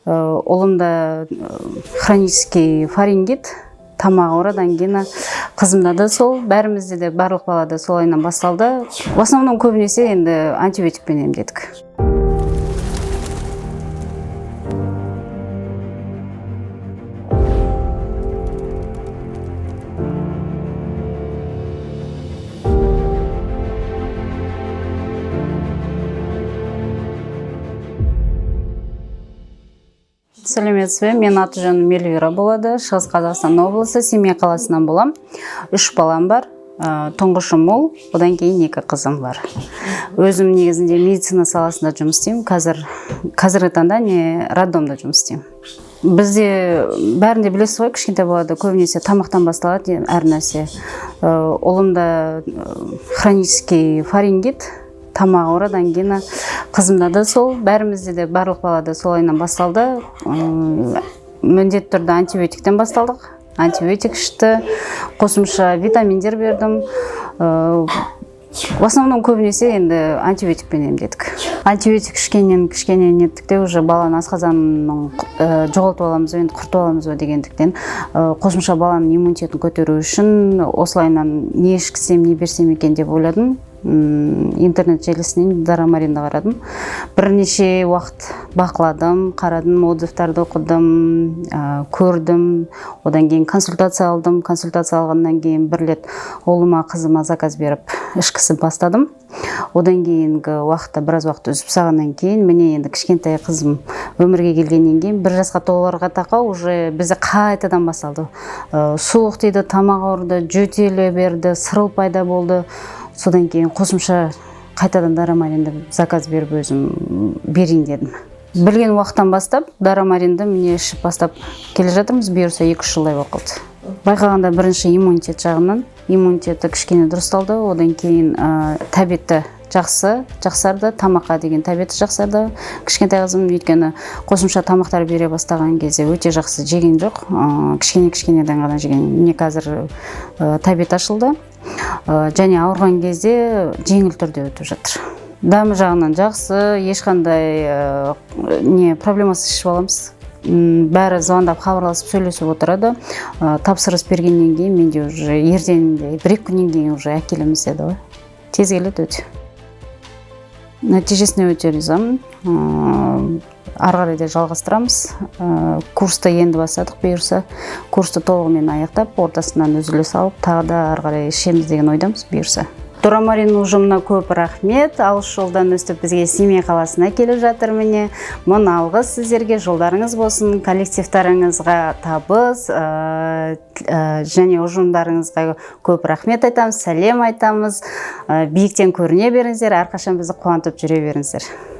Ұлымда хронический фарингит, тамағы ауырады, ангина. Қызымда да сол, бәрімізде де, барлық балада солайынан басталды. В основном көбінесе енді антибиотикпен емдедік. Сәлеметсіз бе, менің аты жөнім Эльвира болады. Шығыс Қазақстан облысы, Семей қаласынан болам. Үш балам бар. Тұңғышым ұл, одан кейін екі қызым бар. Өзім негізінде медицина саласында жұмыс істеймін. Қазіргі таңда не роддомда жұмыс істеймін. Бізде бәрін де білесіз ғой, кішкентай балада көбінесе тамақтан басталады әр нәрсе. Ұлымда хронический фарингит, тамағы ауырады, ангина. Қызымда да сол, бәрімізде де, барлық балада солайынан басталды. Міндетті түрде антибиотиктен басталдық. Антибиотик ішті, қосымша витаминдер бердім. В основном көбінесе енді антибиотикпен емдедік. Антибиотик ішкеннен кішкене неттік те, уже баланың асқазанын жоғалтып аламыз ба, енді құртып аламыз ба дегендіктен, қосымша баланың иммунитетін көтеру үшін осылайынан не ішкізсем, не берсем екен деп ойладым. Интернет желісінен Дорамаринді қарадым. Бірнеше уақыт бақыладым, қарадым, отзывтарды оқыдым, көрдім. Одан кейін консультация алдым. Консультация алғаннан кейін бір рет ұлыма, қызыма заказ беріп ішкісін бастадым. Одан кейінгі уақытта біраз уақыт үзіп тастағаннан кейін, міне, енді кішкентай қызым өмірге келгеннен кейін, 1 жасқа толарға тақау уже бізде қайтадан басталды. Суық тиді, тамақ ауырды, жөтеле берді, сырыл пайда болды. Содан кейін қосымша қайтадан Дорамаринді заказ беріп, өзім берейін дедім. Білген уақыттан бастап Дорамаринді, міне, ішіп бастап келе жатырмыз. Бұйырса, 2-3 жылдай болып қалды. Байқағанда, бірінші иммунитет жағынан, иммунитеті кішкене дұрысталды. Одан кейін тәбеті жақсы жақсарды, тамаққа деген тәбеті жақсарды кішкентай қызым. Өйткені қосымша тамақтар бере бастаған кезде өте жақсы жеген жоқ, кішкене кішкенеден ғана жеген. Міне, қазір тәбет ашылды. Және ауырған кезде жеңіл түрде өтіп жатыр. Дәмі жағынан жақсы, ешқандай не проблемасыз ішіп аламыз. Бәрі звондап, хабарласып, сөйлесіп отырады. Тапсырыс бергеннен кейін менде уже ертеңінде, 1-2 күннен кейін уже әкелеміз деді ғой. Тез келеді өте. Нәтижесіне өте ризамын. Ары қарай да жалғастырамыз. Курсты енді бастадық. Бұйырса, курсты толығымен аяқтап, ортасынан үзіле салып, тағы да ары қарай ішеміз деген ойдамыз, бұйырса. Дорамарин ұжымына көп рахмет. Алыс жолдан өстіп бізге Семей қаласына келіп жатыр, міне. Мың алғыс сіздерге, жолдарыңыз болсын, коллективтарыңызға табыс, және ұжымдарыңызға көп рахмет айтамыз, сәлем айтамыз. Биіктен көріне беріңіздер, әрқашан бізді қуантып жүре беріңіздер.